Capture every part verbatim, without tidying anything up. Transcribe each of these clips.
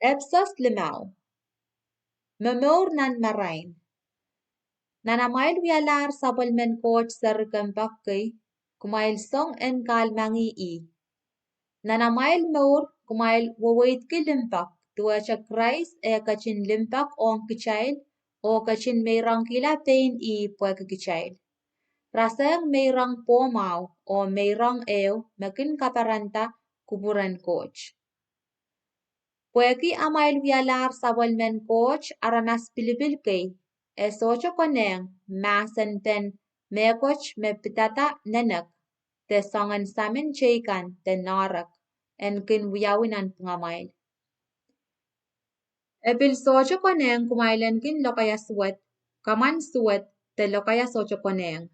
Episos limau. Momour nan marain. Nan amwail wialahr sapwellimen Koht seri kompoak kei, kumwail song en kahlemengih ih. Nan amwail mour kumwail weweidki limpoak, duwehte Krais eh ketin limpoak ong kitail oh ketin meirongkihla pein ih pwehki kitail. Rasehng meirong pwohmwahu oh meirong ehu me kin kaparanda kupwuren Koht. Pwehki amwail wialahr sapwellimen Koht aramas pilipil kei, e sohte konehng mahsen pen mehkot me pidada nenek de soangen samin teikan de noahrok en kin wiawi nanpwungamwail. E pil sohte konehng kumwail en kin lokaia suwed, kamwan suwed de lokaia sohte konehng.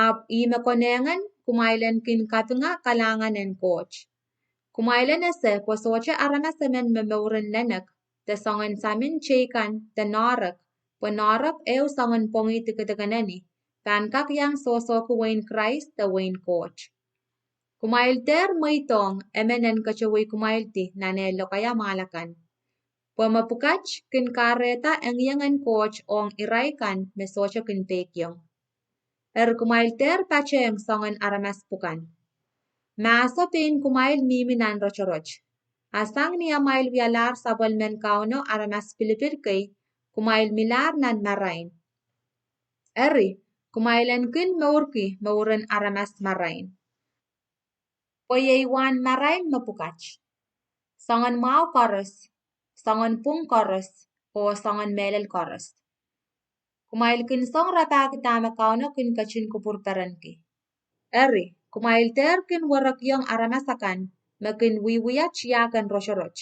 Ahpw ih me konehngen kumwail en kin kapinga kalahngan en Koht. Kumwail en ese pwe sohte aramas emen me mouren nenek de soangen samin teikan de noahrok, pwe noahrok ehu soangen pwongih dikedik en eni, pahn kak iang sohsohki wehin Krais de wehin Koht. Kumwail dehr mweidohng emen en ketewei kumwaildi nan eh lokaia mwahl akan. Pwe mepwukat kin kahrehda engiengen Koht ong irail kan me sohte kin peikiong. Eri kumwail dehr patehng soangen aramas pwukan. Mahso pein kumwail mihmi nan rotorot. A sang ni amwail wialahr sapwellimen Kauno aramas pilipil kei, kumwail milahr nan marain. Eri, kumwail en kin mourki mouren aramas marain. Pwe iei wahn marain mepwukat. Soangen mwahu koaros, soangen pwung koaros, oh soangen mehlel koaros. Kumwail kin song rapahki dahme Kauno kin ketin kupwur perenki. Eri, kumwail dehr kin werekiong aramas akan me kin wiewia tiahk en rotorot,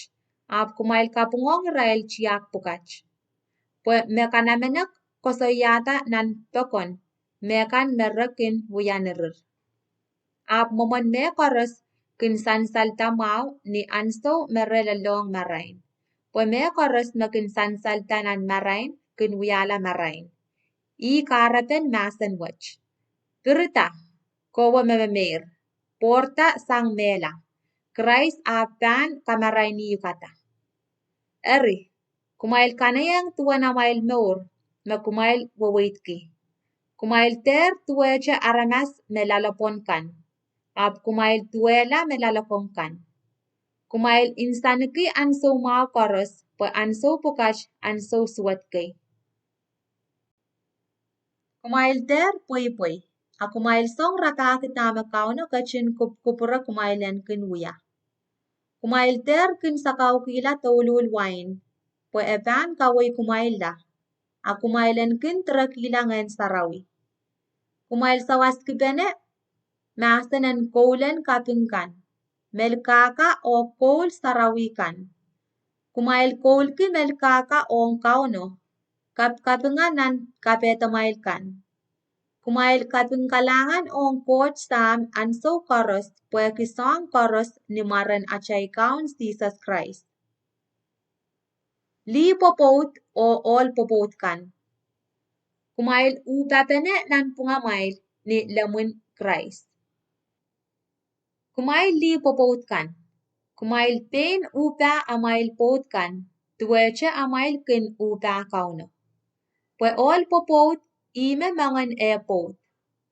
ahpw kumwail kapwungohng irail tiahk pwukat. Pwe me kanamenek koasoiahda nan pokon me kan me re kin wia nirir. Ahpw mwomwen mehkoaros kin sansalda mwahu ni ansou me re lelohng marain. Pwe mehkoaros me kin sansalda nan marain kin wiahla marain. Ih kahrepen mahsen wet: Pirida, kowe me memeir, pwourda sang mehla, Krais ahpw pahn kamarainihukada. Eri, kumwail kanaieng duwen amwail mour me kumwail weweidki. Kumwail dehr duwehte aramas me loalopwon kan, ahpw kumwail duwehla me loalokong kan. Kumwail nsaniki ansou mwahu koaros, pwe ansou pwukat ansou suwed kei. Kumwail dehr pweipwei, a kumwail song rapahki dahme Kauno ketin kupkupwure kumwail en kin wia. Kumwail dehr kin sakaukihla douluhl wain, pwe e pahn kawei kumwailla, a kumwail en kin direkihla Ngehn Sarawi. Kumwail sawaskipene mahsen en koulen kaping kan, melkahka oh koul sarawi kan. Kumwail koulki melkahka ong Kauno, kapkapinga nan kapehdamwail kan. Kumwail kaping kalahngan ong Koht Sahm ansou koaros pwehki soahng koaros ni mwaren atail Kaun Sises Krais. Lih pwopwoud oh ohl pwopwoud kan. Kumwail uhpapene nanpwungamwail ni lemwin Krais. Kumwail lih pwopwoud kan, kumwail pein uhpah amwail pwoud kan, duwehte amwail kin uhpah Kauno. Pwe ohl pwopwoud ihme moangen eh pwoud,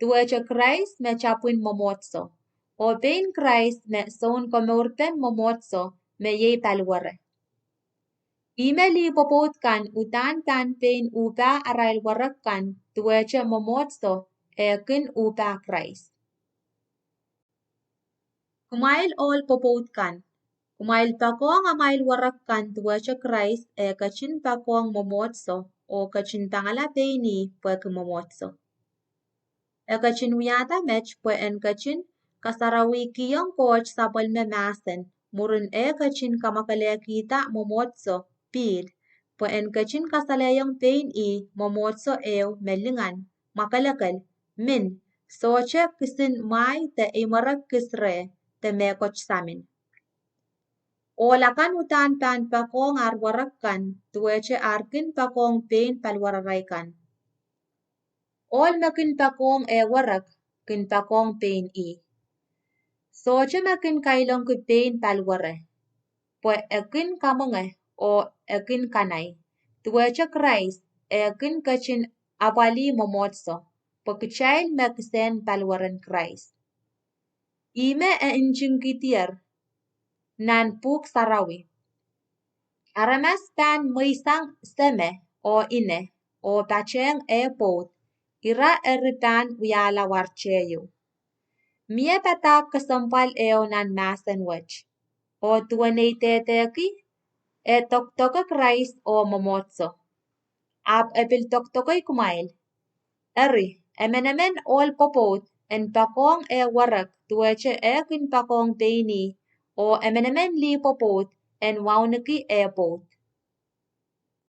duwehte Krais me tapwin mwomwohdiso, oh pein Krais me sounkomourpen mwomwohdiso me iei paliwere. Ihme lih pwopwoud kan uhdahn pahn pein uhpah arail werek kan, duwehte mwomwohdiso eh kin uhpah Krais. Kumwail ohl pwopwoud kan, kumwail poakohng amwail werek kan duwehte Krais eh ketin poakohng mwomwohdiso oh ketin pangala pein ih pwehki mwomwohdiso. E ketin wiahda met pwe en ketin kasarawihkihong Koht sapwellime mahsen, mwurin eh ketin kamwakelehkihda mwomwohdiso pihl, pwe en ketin kasalehiong pein ih mwomwohdiso ehu me lingan, mwakelekel, min, sohte kisin mwahi de imwerek kis reh, de mehkot samin. Ohl akan uhdahn pahn poakohng ar werek kan duwehte ar kin poakohng pein paliwararail kan. Ohl me kin poakohng eh werek kin poakohng pein ih. Sohte me kin kailongki pein paliwere, pwe e kin kamwenge oh e kin kanai, duwehte Krais e kin ketin apwalih mwomwohdiso, pwe kitail me kisehn paliweren Krais. Ihme e ntingkidier nan Pwuhk Sarawi: Aramas pahn mweisang seme oh ine oh patehng eh pwoud, ira eri pahn wiahla warteieu. Mie padahk kesempwal ehu nan mahsen wet, oh duwen ei dehdehki, e dokdoke Krais oh mwomwohdiso. Ahpw e pil dokdokei kumwail. Eri, emenemen ohl pwopwoud en poakohng eh werek duwehte eh kin poakohng pein ih, oh emenemen lih pwopwoud en wauneki eh pwoud.